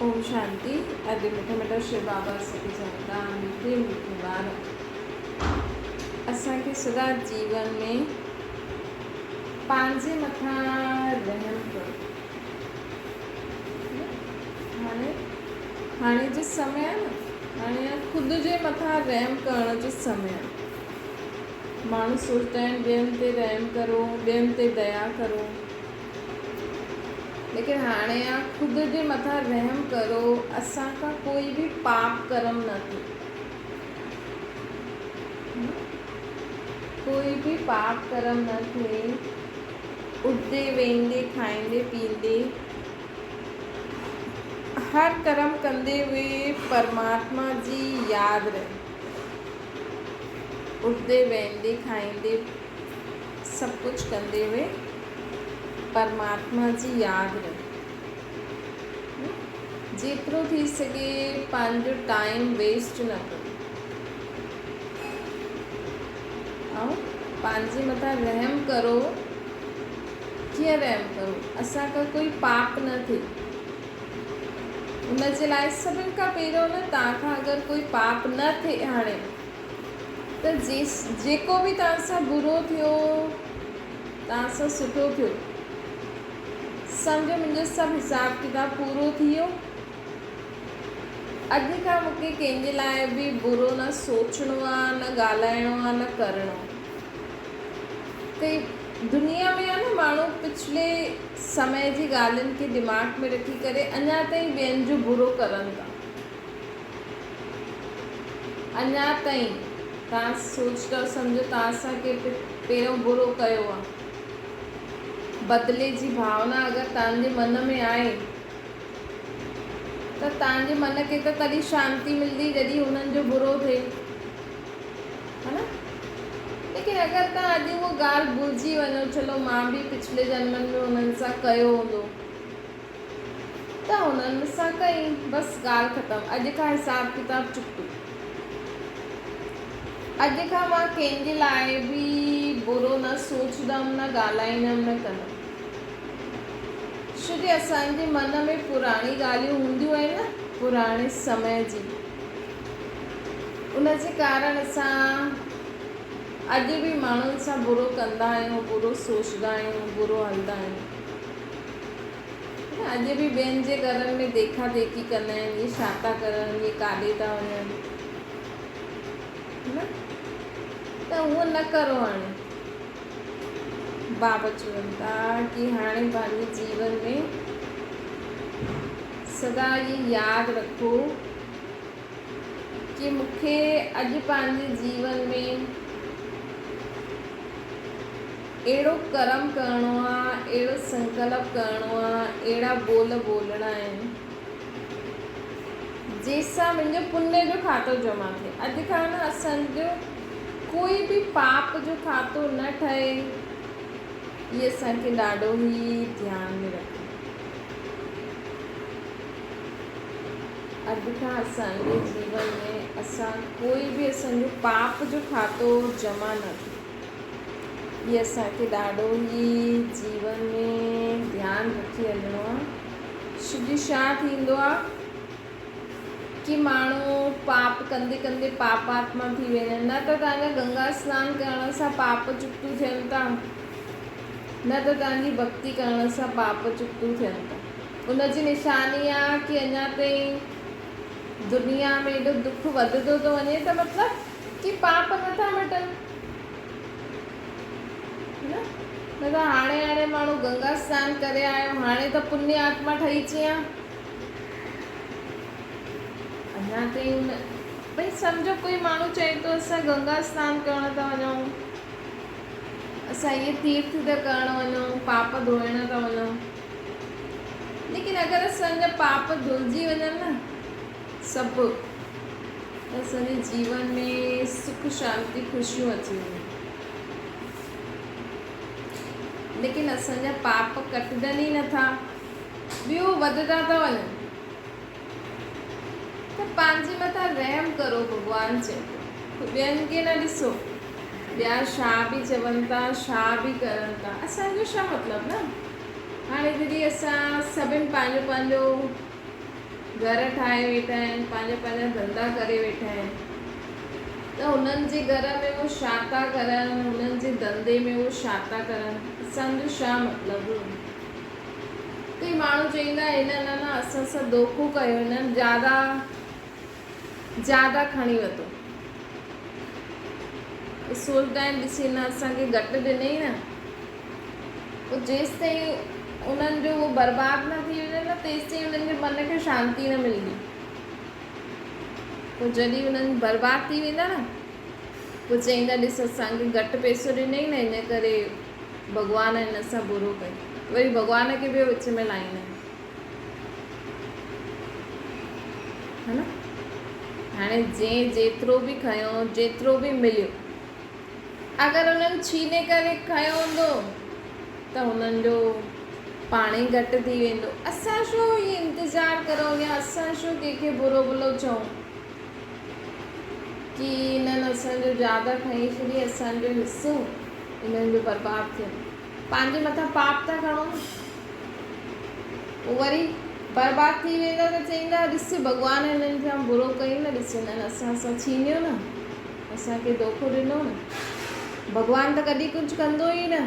اوم شانتي اڄ مٺا مٺا شو بابا سڀ چون ٿا مٺي مٺي ٻار اسان کي سدا جيون ۾ پنهنجي مٿان رحم ڪرو هاڻي هاڻي جو سمي آهي نه هاڻي خود جي مٿان رحم ڪرڻ جو سمي آهي ماڻهو سوچتا آهن ٻين تي رحم ڪرو ٻين تي ديا ڪرو ليڪن هاڻي آ خود جي مٿان رحم ڪرو اسان کان ڪوئي به پاپ ڪرم نه ٿئي ڪوئي به پاپ ڪرم نه ٿئي اڏندي ويندي کائيندي پيئندي هر ڪرم ڪندي هئي پرماتما جي ياد رهي اڏندي ويندي کائيندي سڀ ڪجهه ڪندي هئي پرماتما جي ياد رهي. جيترو ٿي سگهي پنهنجو ٽائيم ويسٽ نه ڪرو ۽ پنهنجي مٿان رحم ڪرو. ڪيئن رحم ڪرو؟ اسان کان ڪوئي پاپ نه ٿئي ان جي لاء سڀن کان پهريون نه توهان کان اگر ڪوئي پاپ نه ٿئي هاڻي ته جيڪو به توهان سان برو ٿيو، توهان سان سٺو ٿيو، سمجهو منهنجو سڀ حساب ڪتاب پورو ٿي ويو. اڄ کان مون کي ڪنهن جي لاء به برو نه سوچڻو آ، نه ڳالهائڻو آ، نه ڪرڻو آ. ته دنيا ۾ آ نه ماڻهو پڇلي سمي جي ڳالهين کي دماغ ۾ رکي ڪري اڃا تائين ٻين جو برو ڪرن ٿا. اڃا تائين توهان سوچندؤ سمجهو توهان سان ڪنهن پهريون برو ڪيو آ. بدلي جي ڀاونا اگر توهان جي من ۾ آهي ته توهان جي من کي ته تڏهن شانتي ملندي جڏهن هنن جو برو ٿئي ها نه. ليڪن اگر توهان اڄ اها ڳالهه ڀلجي وڃو چلو مان به پڇلي جنمن ۾ هنن سان ڪيو هوندو. ته هنن مون سان ڪئي، بس ڳالهه ختم، اڄ کان حساب ڪتاب چڪتو. اڄ کان مان ڪنهن جي لاء به برو نه سوچندم، نه ڳالهائيندم، نه ڪندم. ڇو جي اسان جي من ۾ پراڻي ڳالهيون هونديون آهن نه، پراڻي سمي جي، ان جي ڪارڻ اسان اڄ به ماڻهن سان برو ڪندا آهيون، برو سوچندا آهيون، برو هلندا آهيون. اڄ به ٻين جي گهرن ۾ ديکا ديکي ڪندا آهن اهي ڇا ٿا ڪرن اهي ڪاڏي ٿا وڃن نه ته اهو نه ڪرو هاڻي بابا چون ٿا ڪي هاڻي پنهنجي جيون ۾ سدا اهي ياد رکو ڪي مون کي اڄ پنهنجي جيون ۾ اهڙو ڪرم ڪرڻو آ، اهڙو سنڪلپ ڪرڻو آ، اهڙا ٻول ٻولڻا آهن، جنهن سان منهنجو پڃ جو کاتو جمع ٿئي. اڄ کان نه اسان جو ڪوئي به پاپ جو کاتو نه ٺهي، هي اسان کي ڏاڍو ئي ڌيان ۾ رکڻو آ. اڄ کان اسان جي جيون ۾ اسان ڪوئي به اسان جو پاپ جو کاتو جمع نه ٿئي. هي اسان کي ڏاڍو ئي جيون ۾ ڌيان رکي هلڻو آ. شو ڇا ٿيندو آ ڪي ماڻهو پاپ ڪندي ڪندي پاپ آتما ٿي ويندا آهن. نه ته توهان جا گنگا سنان ڪرڻ سان پاپ چڪتو ٿين ٿا نه ته توهان جي ڀڳتي ڪرڻ سان پاپ چڪتو ٿين ٿا. ان جي نشاني آ ڪي اڃا تائين دنيا ۾ ايڏو دک وڌندو ٿو وڃي ته مطلب ڪي پاپ نٿا مٽن نه نه ته هاڻي هاڻي ماڻهو گنگا سنان ڪري آيو هاڻي ته پني آتما ٺهي چيان اڃا تائين ان ڀئي سمجهو ڪوئي ماڻهو چئي ٿو اسان گنگا سنان ڪرڻ ٿا وڃون اسان اهي تيرٿ ٿا ڪرڻ وڃون پاپ ڌوئڻ ٿا وڃون ليڪن اگر اسان جا پاپ ڌلجي وڃن نه سڀ ته اسان جي جيون ۾ سک شانتي خوشيون اچي وڃن ليڪن اسان جا پاپ ڪٽجن ئي نٿا ٻيو وڌندا ٿا وڃن ته پنهنجي مٿان رحم ڪرو ڀڳوان چئي ٿو ٻين کي نه ڏسو ٻيا ڇا به چون ٿا ڇا به ڪرن ٿا اسان جو ڇا مطلب نه هاڻي جڏهن اسان سڀن پنهنجو پنهنجو گهر ٺاهي ويٺا آهن، پنهنجا پنهنجا ڌنڌا ڪري ويٺا آهن ته هنن جي گهر ۾ هو ڇا ٿا ڪرن، هنن جي ڌنڌي ۾ هو ڇا ٿا ڪرن، اسان جو ڇا مطلب؟ ڪئي ماڻهو چئيندا هنن نه اسان سان دوکو ڪيو، هنن زياده زياده کڻي ورتو. سوچدا آهن ڏسي هن اسان کي گهٽ ڏنئي نه. پوء جيستائين انهن جو اهو برباد نه ٿي وڃي نه تيستائين انهن جي من کي شانتي نه ملندي. پوء جڏهن انهن برباد ٿي ويندا نه پوء چئيندا ڏس اسان کي گهٽ پئسو ڏنئي نه ان ڪري ڀڳوان هن سان برو ڪيو. وري ڀڳوان کي به وچ ۾ لائيندا آهن. ها نه هاڻي جنهن جيترو به کنيو جيترو به مليو اگر انهن ڇيني ڪري کنيو هوندو ته انهن جو پاڻ ئي گهٽ ٿي ويندو. اسان ڇو هي انتظار ڪرون يا اسان ڇو ڪنهن کي برو ڀلو چئون ڪي انهن اسان جو زياده کڻي ڇڏي اسان جو حصو انهن جو برباد ٿيو. پنهنجي مٿان پاپ ٿا کڻو نه. پوء وري برباد ٿي ويندا ته چئيندا ڏس ڀڳوان هنن سان برو ڪيو نه ڏس هنن اسان سان ڇينيو نه اسان کي دوکو ڏنو نه. ڀڳوان ته ڪڏهن ڪجهه ڪندو ئي نه.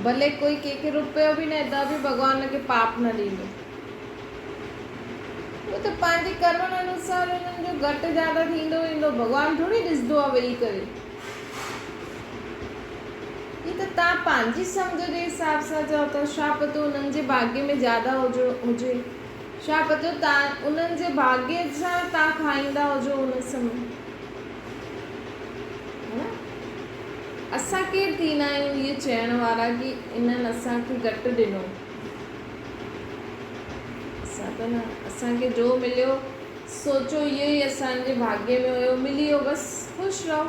ڀلي ڪوئي ڪنهن کي روپيو به نه ته به ڀڳوان ان کي پاپ نه ڏيندو. اهو ته پنهنجي ڪرمن انوسار انهن جو گهٽ زياده ٿيندو ويندو. ڀڳوان ٿوري ڏسندو آهي ويهي ڪري. هي ته توهان پنهنجي سمجهه جي حساب سان چئو ٿا. ڇا پتو انهن جي ڀاڳي ۾ زياده هجي. ڇا پتو توهان انهن جي ڀاڳي سان توهان کائيندا هجو ان سمي. ها نه؟ اسان ڪير ٿيندا آهيون اهي چئڻ وارا ڪي انهن اسان کي گهٽ ڏنو. اسان ته نه اسان کي جو مليو سوچو اهو ئي اسان جي ڀاڳي ۾ هيو ملي ويو بس خوش رهو.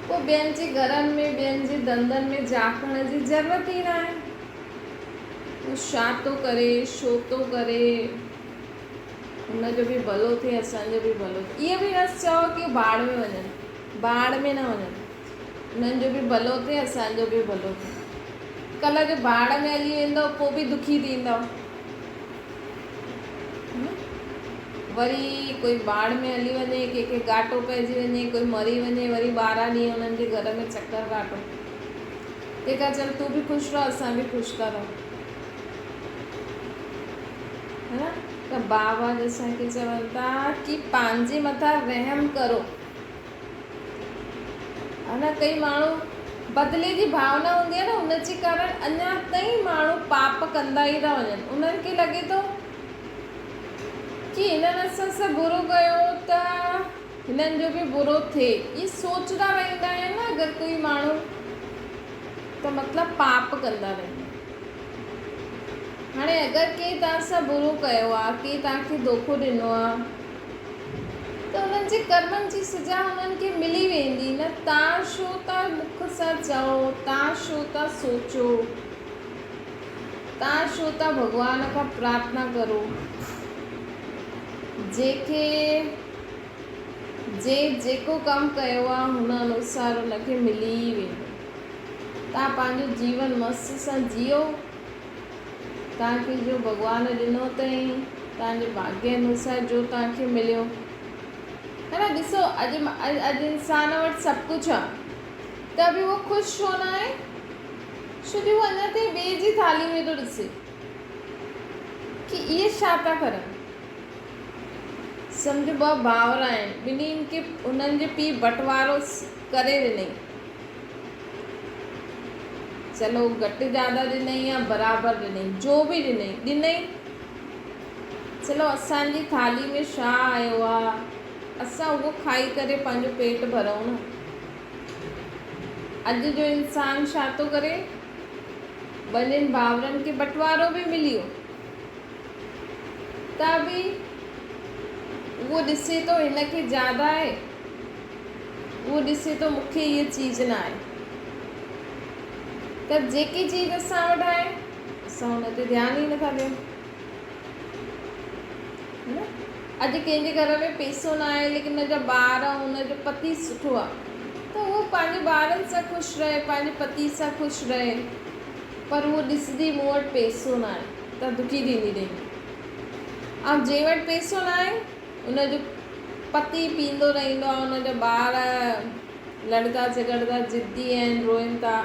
پوء ٻين جي گهرن ۾ ٻين جي ڌنڌن ۾ جهاڪڻ جي ضرورت ئي ناهي. هو ڇا ٿو ڪري ڇو ٿو ڪري هن جو به ڀلو ٿئي اسان جو به ڀلو ٿئي. اهو به نه چئو ڪي ڀاڙ ۾ وڃن ڀاڙ ۾ نه وڃن انهن جو به ڀلو ٿئي اسان جو به ڀلو ٿئي. ڪلهه جو ڀاڙ ۾ هلي ويندؤ پوء به دکي ٿيندؤ. وري ڪوئي باڙ ۾ هلي وڃي، ڪنهن کي گهاٽو پئجي وڃي، ڪوئي مري وڃي، وري 12 ڏينهن انهن جي گهر ۾ چڪر ڪاٽو. تنهن کان چل تون به خوش رهه اسان به خوش ٿا رهون. ها نه ته بابا اسان کي چون ٿا ڪي پنهنجي مٿان رحم ڪرو. اڃا ڪئي ماڻهو بدلي جي ڀاونا هوندي آهي نه ان جي ڪارڻ اڃا تائين ماڻهو پاپ ڪندا ئي ٿا وڃن انهن کي لڳي ٿو ڪي هنن اسان سان برو ڪيو ته هنن جو به برو ٿئي اهي سوچدا رهندا آهن نه اگر ڪوئي ماڻهو ته مطلب پاپ ڪندا رهندا هاڻي اگر ڪنهن توهان سان برو ڪيو آهي ڪنهن توهان کي دوکو ڏنو آهي ته انهن جي ڪرمن جي سزا انهن کي ملي ويندي نه تان ڇو ٿا مک سان چئو، تان ڇو ٿا سوچو، تان ڇو ٿا ڀڳوان کان پرارٿنا ڪرو، جنهن کي جنهن جيڪو ڪم ڪيو آ هن انوسار ان کي ملي ئي ويندو. تان پنهنجو جيون مست سان جيئو. توهان کي جو ڀڳوان ڏنو اٿئي، توهان جي ڀاڳيه انوسار جو توهان کي مليو. ها نه ڏسو اڄ اڄ انسان وٽ سڀ ڪجهه آ ته به اهو خوش ڇو نه آهي؟ ڇو جو هو اڃا تائين ٻئي جي ٿالهي ۾ ٿو ڏسي ڪي اهي ڇا ٿا ڪرن. سمجهه ٻه ڀائر آهن، ٻنهين کي انهن جي پيء بٽوارو ڪري ڏنئي. چلو گهٽ زياده ڏنئي يا برابر ڏنئي، جو به ڏنئي، ڏنئي. چلو اسان جي ٿالهي ۾ ڇا آيو آ، اسان اهو کائي ڪري پنهنجو پيٽ ڀرئون نه. اڄ جو انسان ڇا ٿو ڪري، ٻنهين ڀائرن کي بٽوارو به ملي ويو ته به اهو ڏسي ٿو هن کي زياده آهي، اهو ڏسي ٿو مون کي هيء چيز نه آهي ته جيڪي چيز اسان وٽ آهي اسان ان تي ڌيان ئي نٿا ڏيون. اڄ ڪنهن جي گهر ۾ پيسو نه آهي ليڪن ان جا ٻار ۽ ان جو پتي سٺو آهي ته اهو پنهنجي ٻارن سان خوش رهي پنهنجي پتي سان خوش رهي پر اهو ڏسندي مون وٽ پيسو نه آهي ته دکي ٿيندي رهندي. ۽ جنهن وٽ پئسو نه آهي ان جو پتي پيئندو رهندو آهي، ان جا ٻار لڙدا جهڳڙدا ضدي آهن، روئن ٿا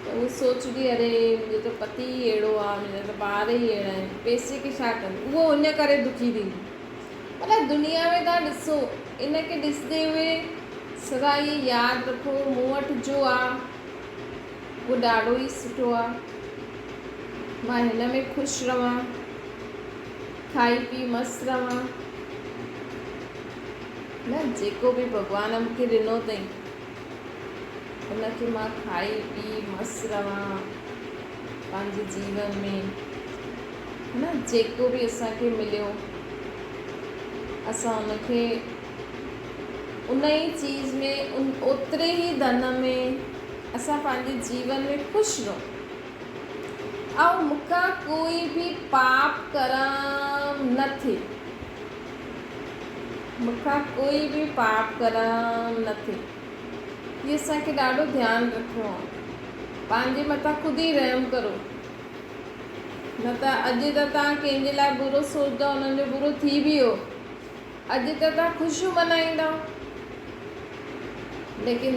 ته هو سوچندي اري منهنجو ته پتي ئي اهڙو آهي، منهنجا ته ٻار ئي اهڙا آهن، پئسي کي ڇا ڪندي، اهو ان ڪري دکي ٿيندي. مطلب دنيا ۾ توهان ڏسو ان کي ڏسندي هوئي سدا اهي ياد رکو مون وٽ جو آ اهو ڏاڍو ئي سٺو آ، مان هن ۾ خوش رهان، کائي پي مست رهان. نه جيڪو به ڀڳوان مون کي ڏنو اٿئي ان کي مان کائي پي مست رهان پنهنجي جيون ۾ نه جيڪو به اسان کي مليو اسان ان کي ان ئي چيز ۾ ان اوتري ئي ڌن ۾ اسان پنهنجي جيون ۾ خوش رهون ۽ مون کان ڪوئي به پاپ ڪرم نه ٿئي. مون کان ڪوئي به پاپ ڪرم نه ٿئي. هي اسان کي ڏاڍو ڌيان رکڻو آهي. پنهنجي مٿان خود ئي رحم ڪرو. نه ته اڄ ته توهان ڪنهن جي لاء برو سوچندؤ انهن جو برو ٿي به ويو. اڄ ته توهان خوشيون منائيندؤ. ليڪن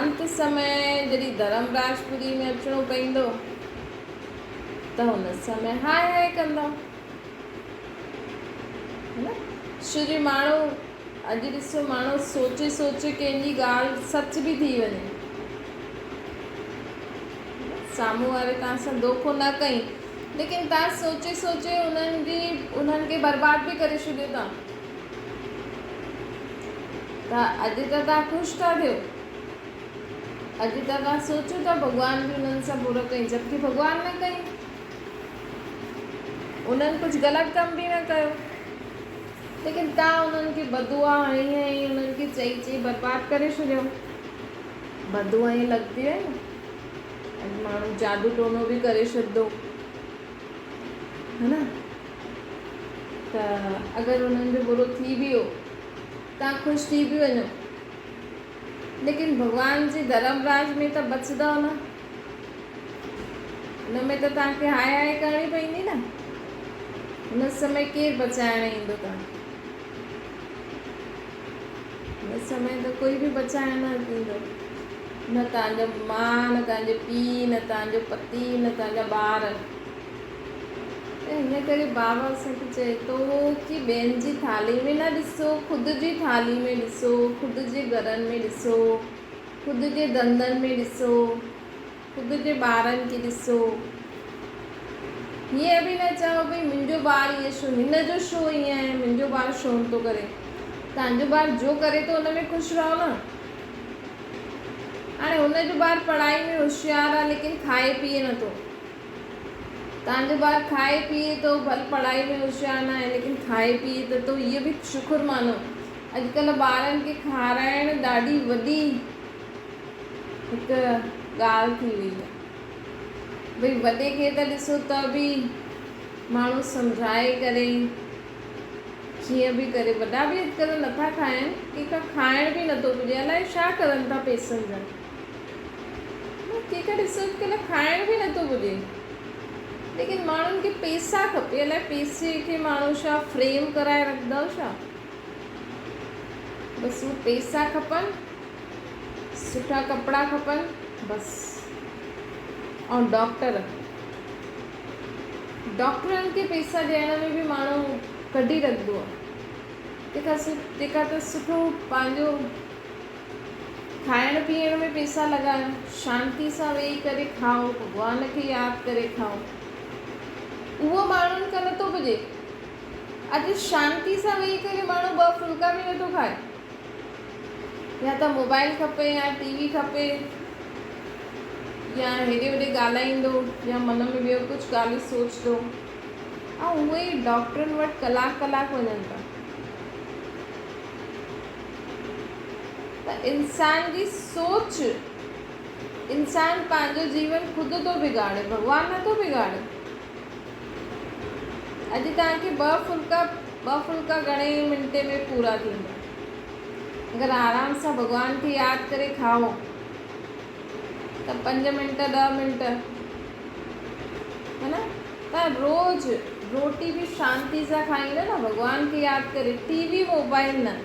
انت سمي جڏهن ڌرم راجپوري ۾ اچڻو پئيندو ته ان سمي هاء هاء ڪندؤ. ڇو جي ماڻهو اڄ ڏسو ماڻهو سوچي سوچي ڪنهن جي ڳالهه سچ به ٿي وڃي سامهون واري توهان سان دوکو نه ڪئي ليڪن توهان سوچي سوچي انهن جي انهن کي برباد به ڪري ڇڏيو ٿا ته اڄ ته توهان خوش ٿا ٿيو اڄ ته توهان سوچو ٿا ڀڳوان به انهن سان برو ڪئي جبڪه ڀڳوان نه ڪئي انهن ڪجهه غلط ڪم به نه ڪيو ليڪن توهان انهن کي بددعا هڻي هڻي انهن کي چئي چئي برباد ڪري ڇڏيو. بددعا ائين لڳندي آهي نه اڄ ماڻهو جادو ٽونو به ڪري ڇڏندو هي نه ته اگر انهن جو برو ٿي به ويو توهان خوش ٿي به وڃو ليڪن ڀڳوان جي ڌرم راج ۾ ته بچندؤ نه. ان ۾ ته توهان کي هاء هاء ڪرڻي پوندي نه. ان سمي ڪير بچائڻ ايندو توهان کي؟ ان سمي ته ڪوئي به بچائڻ نه ايندو. نه توهان جو ماء، نه توهان جو پيء، نه توهان جو پتي، نه توهان جا ٻار. ته ان ڪري بابا اسان کي چئي ٿو ڪي ٻين جي ٿالهي ۾ نه ڏسو، خود جي ٿالهي ۾ ڏسو، خود جي گهرن ۾ ڏسو. خود جي ڌنڌن ۾ ڏسو، خود جي ٻارن کي ڏسو. هيئن به نه چئو ڀئي منهنجو ٻار ائين ڇو، هن جو ڇو ائين آهي، منهنجو ٻار ڇو نه ٿو ڪري. توهان جو ٻار جو ڪري ٿو ان ۾ خوش رهو نه. هاڻي هن جو ٻار پڙهائي ۾ هوشيار آهي ليڪن کائي پيئي نه ٿو. توهان جو ٻار کائي پيئي ٿو ڀل پڙهائي ۾ هوشيار نه آهي ليڪن کائي پيئي ته ٿو اهو به شڪر مانو. اڄڪلهه ٻارن کي کارائڻ ڏاڍي وڏي هڪ ڳالهه ٿي وئي آهي. ڀئي وڏي کي ته ڏسو ته به ماڻهو سمجهائي ڪري ڪيئن به ڪري وڏا به اڄڪلهه نٿا کائن ڪنهن کان کائڻ به نٿو پڄي الائي ڇا ڪرن ٿا پئسن جا ڪنهن کان ڏسو اڄڪلهه کائڻ به نٿو پڄي ليڪن ماڻهن کي پئسا کپي الائي پئسي کي ماڻهو ڇا فريم ڪرائي رکندو ڇا بس هو پئسا کپن، سٺا ڪپڙا کپن بس ۽ ڊاڪٽر ڊاڪٽرن کي پئسا ڏيڻ ۾ به ماڻهو ڪڍي رکندو آهي تنهن کان تنهن کان ته سٺو پنهنجو کائڻ پيئڻ ۾ پئسا لڳايو شانتي سان ويهي ڪري کائو ڀڳوان کي ياد ڪري کائو اهو ماڻهن کان نٿو پڄي. اڄ شانتي سان ويهي ڪري ماڻهو ٻه ڦلڪا به نٿو کائي. يا ته موبائل کپي يا ٽي وي کپي يا هيڏي هوڏي ڳالهائيندو يا من ۾ ٻيو ڪجهه ڳالهيون سوچندو ۽ اهي ئي ڊاڪٽرن وٽ ڪلاڪ ڪلاڪ وڃن ٿا. ته انسان جي سوچ انسان پنهنجو جيون خود ٿو بگاڙي ڀڳوان نٿو بگاڙي. اڄ توهان کي ٻه ڦلڪا ٻه ڦلڪا گهڻي منٽي ۾ پورا ٿيندا. اگر آرام سان ڀڳوان کي ياد ڪري کائو ته پنج منٽ ڏهه منٽ ها نه توهان روز روٽي به شانتي سان کائيندا نه ڀڳوان کي ياد ڪري ٽي وي موبائل نه.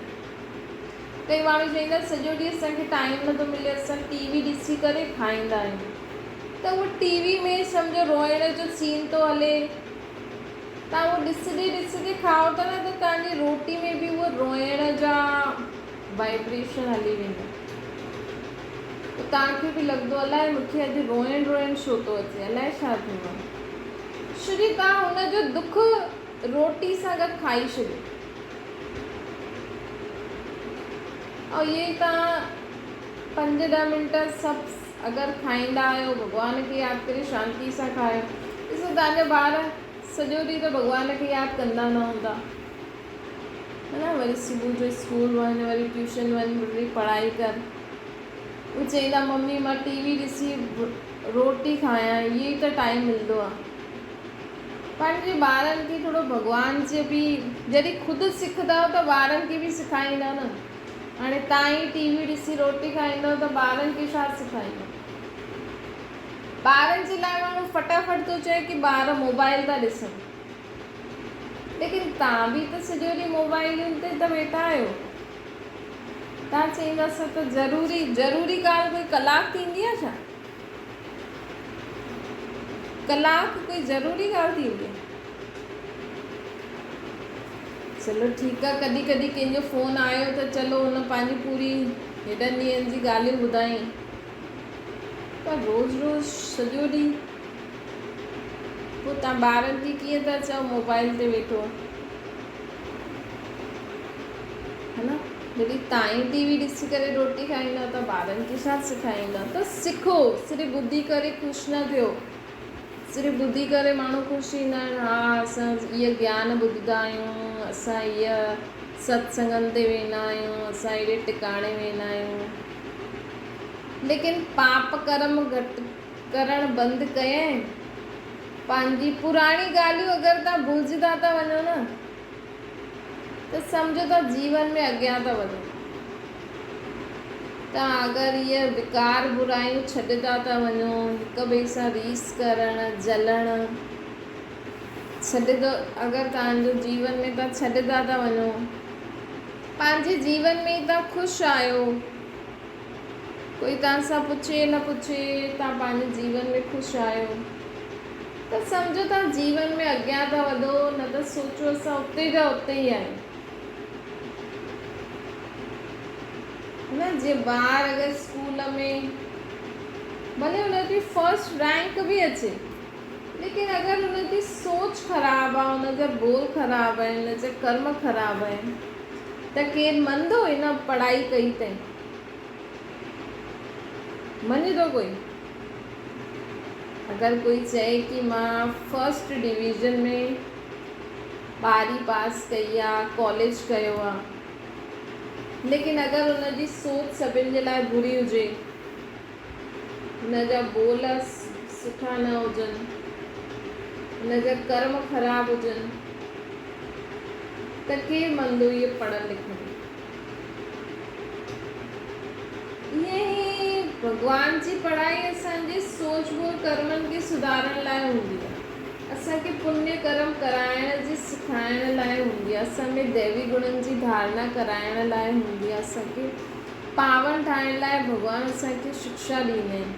ڪئي ماڻهو چئيندا سڄو ڏينهن اسان کي ٽائيم نٿو ملي اسان ٽي وي ڏسي ڪري کائيندا آهيون ته اهو ٽي وي ۾ سمجهو روئڻ جو سين ٿو هلي تان اهو ڏسندي ڏسندي کائو ٿا نه ته تان جي روٽي ۾ به اهو روئڻ جا وائبريشن هلي ويندا پوء توهان کي به لڳندو الائي مون کي اڄ روئڻ روئڻ ڇو ٿو اچي الائي ڇا ٿيو آهي ڇو جي توهان هن جو دک روٽي سان گڏ کائي ڇڏيو ۽ اهي ئي توهان پنج ڏهه منٽ سڀ اگر کائيندا آهيو ڀڳوان کي ياد ڪري شانتي سان کايو ڏسو توهان جا ٻار سڄو ڏينهن ته ڀڳوان کي ياد ڪندا نه هوندا ها نه وري صبح جو اسڪول وڃ وري ٽيوشن وڃ وري پڙهائي ڪر هو چئيندا ممي مان ٽي وي ڏسي روٽي کايان اهو ئي ته ٽائيم ملندو آهي پنهنجي ٻارن کي ٿورو ڀڳوان جي به جڏهن خود سکندا ته ٻارن کي به سکائيندا نه هاڻي تان ئي ٽي وي ڏسي روٽي کائيندو ته ٻارن کي ڇا سکائيندو ٻارن جي لاء ماڻهو فٽافٽ ٿو چئي ڪي ٻار موبائل ٿا ڏسن ليڪن توهان به ته سڄو ڏينهن موبائلن تي ته ويٺا آهيو. توهان چئيندا اسان ته ضروري ضروري ڳالهه ڪوئي ڪلاڪ ٿيندي آهي ڇا؟ ڪلاڪ ڪوئي ضروري ڳالهه ٿيندي آهي؟ چلو ٺيڪ آهي ڪڏهن ڪڏهن ڪنهن جو فون آيو ته چلو هن پنهنجي پوري هيڏن ڏينهن جي ڳالهيون ٻڌائين پر روز روز سڄو ڏينهن پوء توهان ٻارن کي ڪيئن ٿا چئو موبائل تي ويٺو آ ها نه جڏهن توهان ئي ٽي وي ڏسي ڪري روٽي کائيندا ته ٻارن کي ڇا سکائيندا ته سکو صرف ٻڌي ڪري خوش نه ٿيو صرف ٻڌي ڪري ماڻهو خوش ٿيندا آهن ها اسان اهي گيان ٻڌندا آهيون اسان اهي ستسنگن تي ويندا آهيون اسان اهڙي ٽڪاڻي ويندا آهيون ليڪن پاپ ڪرم گهٽ ڪرڻ بند ڪيائين. پنهنجي پراڻي ڳالهيون اگر توهان ڀلجندا ٿا وڃو نه ته سمجهو توهان جيون ۾ اڳيان ٿا وڌو. توهان اگر اهي وڪار برايون ڇڏندا ٿا وڃو، هڪ ٻئي سان ريس ڪرڻ، جلڻ ڇڏندو اگر توهان جو جيون ۾ توهان ڇڏندا ٿا وڃو، پنهنجي جيون ۾ ئي توهان خوش آهيو. ڪوئي توهان سان پڇي نه پڇي توهان پنهنجي جيون ۾ خوش آهيو ته سمجهو توهان جيون ۾ اڳيان ٿا وڌو نه ته سوچو اسان اتي جا اتي ئي آهيون. نه جيئن ٻار اگر اسڪول ۾ ڀلي ان جي فرسٽ رينڪ به اچي ليڪن اگر ان جي سوچ خراب آهي ان جا بول خراب آهن ان جا ڪرم خراب آهن ته ڪير مڃندو هن پڙهائي ڪئي اٿئي؟ مڃندو ڪوئي؟ اگر ڪوئي چئي ڪي مان فرسٽ ڊويزن ۾ ٻارهين پاس ڪئي آ ڪاليج ڪيو آ ليڪن اگر ان جي سوچ سڀن جي لاء بري هجي هن جا ٻول سٺا نه هجن، هن جا ڪرم خراب هجن ته ڪير مندو اهي پڙهيل لکيل. ائين ئي ڀڳوان جي پڙهائي اسان جي سوچ ٻول ڪرمن کي سڌارڻ لاء هوندي آهي. اسان کي پڃ ڪرم ڪرائڻ جي سکائڻ لاء هوندي آهي. اسان ۾ ديوي گڻن جي ڌارڻا ڪرائڻ لاء هوندي آهي. اسان کي پاون ٺاهڻ لاء ڀڳوان اسان کي شڪشا ڏيندا آهن.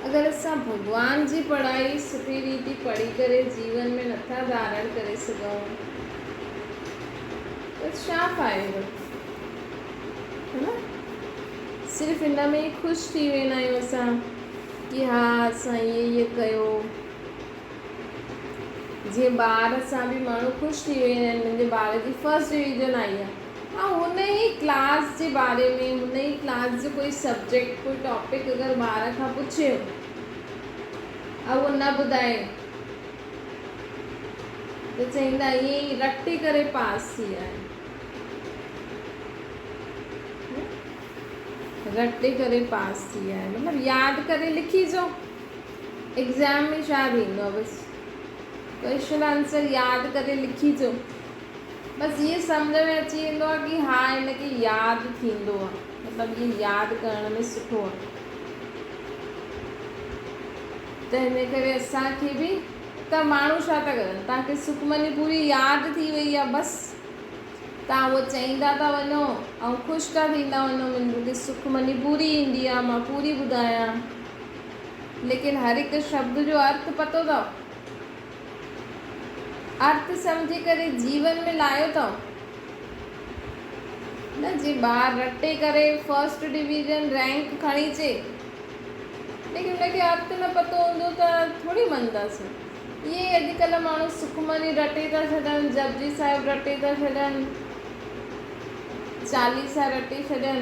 اگر اسان ڀڳوان جي پڙهائي سٺي ريتي پڙهي ڪري جيون ۾ نٿا ڌارڻ ڪري سگهون ته ڇا فائدو؟ ها نه؟ صرف ان ۾ ئي خوش ٿي ويندا آهيون اسان ڪي ها اسان ائين ائين ڪيو. جيئن ٻار سان به ماڻهو خوش ٿي ويندا آهن منهنجي ٻار جي فرسٽ ڊويزن آئي آهي. ها هن ئي ڪلاس جي باري ۾ هن ئي ڪلاس جو ڪوئي سبجيڪٽ ڪوئي ٽاپڪ اگر ٻار کان پڇيو ۽ اهو نه ٻڌائي ته چئيندا ائين ئي رٽي ڪري پاس ٿي آهي رٽي ڪري پاس ٿي آهي مطلب ياد ڪري لکي جو ايگزام ۾ ڇا ٿيندو آهي بس ڪوئشن آنسر ياد ڪري لکي جو بس ائين سمجهه ۾ اچي ويندو آهي ڪي ها هن کي ياد ٿيندو آهي مطلب اهي ياد ڪرڻ ۾ سٺو آهي ته هن ڪري اسان کي به ته ماڻهو ڇا ٿا ڪرن؟ توهان کي سکمني پوري ياد ٿي وئي آهي بس توهان اهو چئيندا ٿا وڃو ۽ خوش ٿا ٿيندا وڃو مون کي سکمني پوري ايندي آهي مان پوري ٻڌايان ليڪن هر هڪ شبد جو ارٿ پتو اٿو؟ ارٿ سمجهي ڪري جيون ۾ لايو اٿو؟ نه جي ٻار رٽي ڪري فرسٽ ڊويزن رينڪ کڻي اچي ليڪن ان کي ارٿ نه پتو هوندو ته ٿوري مڃنداسين. ائين ئي اڄڪلهه ماڻهو سکمني رٽي ٿا ڇڏن، جپجي صاحب رٽي ٿا ڇڏن، چاليسا رٽي ڇڏن،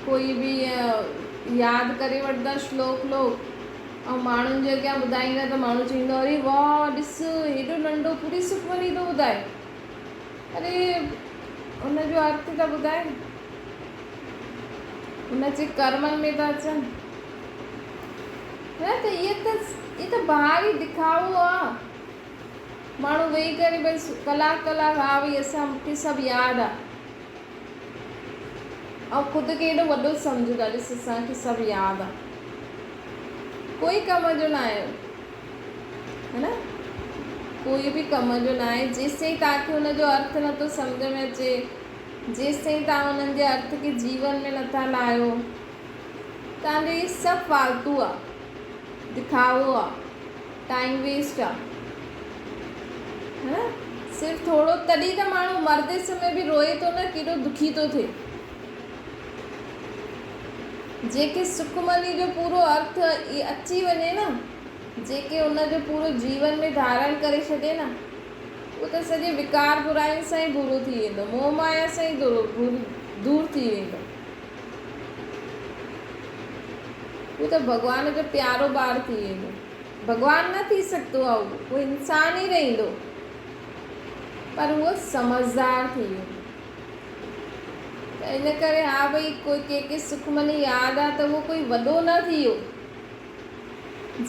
ڪوئي به ياد ڪري وٺندا شلوڪ ولوڪ ۽ ماڻهن جي اڳيان ٻڌائيندا ته ماڻهو چوندو اري واهه ڏس هيڏو ننڍو پوري سکمني ٿو ٻڌائي. اري ان جو ارٿ ته ٻڌائي. ان جي ڪرمن ۾ ٿا اچن نه ته اهي ته اهي ته ٻاهر ئي دکاوو آ ماڻهو ويهي ڪري بس ڪلاڪ ڪلاڪ ها ڀئي اسان مونکي سڀ ياد آ ۽ خود کي ايڏو وڏو سمجهو ٿا ڏس اسان کي سڀ ياد آ ڪوئي ڪم جو نه آهي ہے نه ڪوئي به ڪم جو نه آهي جيستائين توهان کي ان جو ارٿ نٿو سمجهه ۾ اچي جيستائين توهان انهن جي ارٿ کي جيون ۾ نٿا لاهيو، توهان جو هي سڀ فالتو آ، دکاوو آ، ٽائيم ويسٽ آ. ها نه؟ صرف ٿورو تڏهن ته ماڻهو مردي سمي به روئي ٿو نه ڪيڏو دکي ٿو ٿئي. جنهن کي سکمني جو پورو ارٿ اچي وڃي نه، جيڪي ان جو پورو جيون ۾ ڌارڻ ڪري ڇڏي نه، اهو ته سڄي وڪار براين سان ئي برو ٿي ويندو، موهه مايا سان ئي دور ٿي ويندو. هو ته ڀڳوان جو پيارو ٻار ٿي ويندو. ڀڳوان نه ٿي سگهندو آهي اهو، اهو انسان ئي رهندو، پر اهو سمجهدار ٿي ويندو. ته ان ڪري ها ڀئي ڪوئي ڪنهن کي سکمني ياد آهي ته اهو ڪوئي وڏو نه ٿي ويو.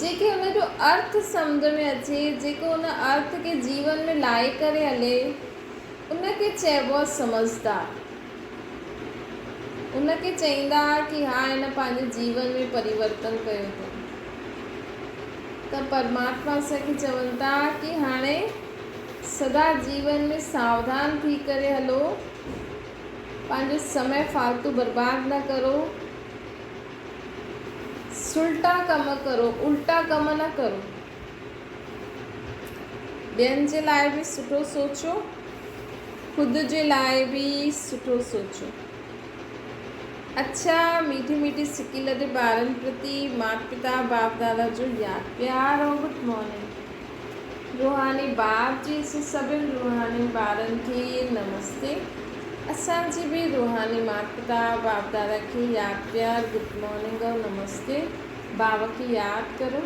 جيڪي ان جو ارٿ سمجهه ۾ اچي، جيڪو ان ارٿ کي جيون ۾ لائي ڪري هلي، ان کي چئبو آهي سمجهدار. ان کي چئيندا ڪي ها هن پنهنجي جيون ۾ پريورتن ڪيو اٿئي. ته پرماتما اسان کي چون ٿا ڪي هاڻي سدا جيون ۾ ساوڌان ٿي ڪري هلو، پنهنجو سمي فالتو برباد نه ڪرو. سلٽا ڪم ڪرو، الٽا ڪم نه ڪرو. ٻين جي لاء به سٺو سوچو، خود جي لاء به سٺو سوچو. اڇا ميٺي ميٺي سڪي لڌي ٻارن پرتي مات پتا باپ دادا جو ياد پيار ۽ گڊ مارننگ. روحاني باپ جي سڀن روحاني ٻارن کي نمستي. اسان جي به روحاني مات پتا باپ دادا کي ياد پيار گڊ مارننگ اور نمستي بابا کي ياد ڪرو.